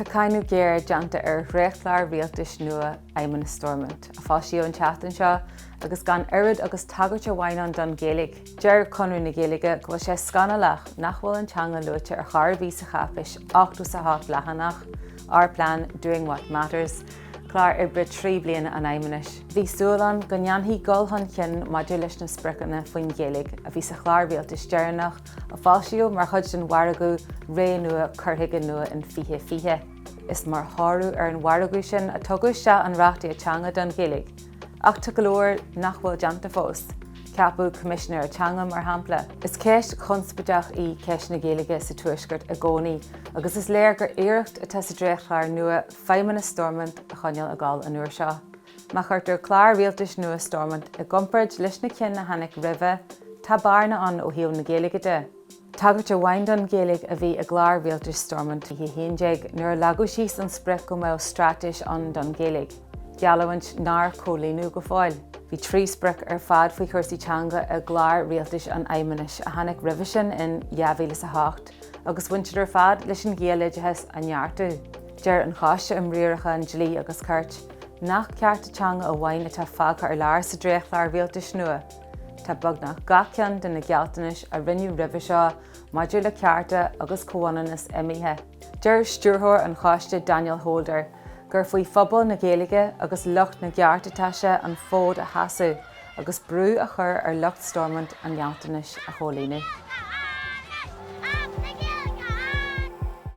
Tá cáineadh géar déanta ar dhréachtchlár rialtais nua Fheidhmeannas Stormont, a foilsíodh an tseachtain seo, agus gan oiread agus tagairt amháin ann don Ghaeilge. Deir Conradh na Gaeilge go bhfuil sé scannalach nach bhfuil an teanga luaite ar chor ar bith sa cháipéis 88 leathanach, Our Plan, Doing What Matters, clár oibre 3 bliana an Fheidhmeannais. Bhí súil ann go ndéanfaí dul chun cinn maidir leis na spriocanna faoin Ghaeilge a bhí sa chlár rialtais deireanach, a foilsíodh mar chuid den mhargadh Ré Nua Cur Chuige Nua in 2020. Is mar thoradh ar an mhargadh sin a tugadh isteach an reachtaíocht teanga don Ghaeilge. Ach tá go leor nach bhfuil déanta fós. Ceapadh Coimisinéir Teanga, mar shampla. Is ceist chonspóideach í ceist na Gaeilge sa Tuaisceart i gcónaí agus is léir gur iarracht atá sa dréachtchlár nua Feidhmeannas Stormont a choinneáil ag gabháil an uair seo. Má chuirtear clár rialtais nua Stormont i gcomparáid leis na cinn a tháinig roimhe, tá bearna ann ó thaobh na Gaeilge de. Tagairt amháin don Ghaeilge a bhí i gclár rialtais Stormont 2011 nuair a leagadh síos an sprioc go mbeadh straitéis ann don Ghaeilge, geallúint nár comhlíonadh go fóill. Bhí 3 sprioc ar fad faoi chúrsaí teanga i gclár rialtais an Fheidhmeannais a tháinig roimhe sin in 2008 agus bhain siad ar fad leis an Ghaeloideachas a neartú. Deir an Coiste um Riarachán, Dlí agus Cirt nach cearta teanga amháin atá fágtha ar lár sa dréachtchlár rialtais nua. Tá beagnach gach ceann de na gealltanais a rinneadh roimhe seo maidir le cearta agus comhionannas imithe. Deir stiúrthóir an choiste Daniel Holder gur faoi phobal na Gaeilge agus lucht na gceart atá sé an fód a sheasamh agus brú a chur ar lucht Stormont a ngealltanais a chomhlíonadh.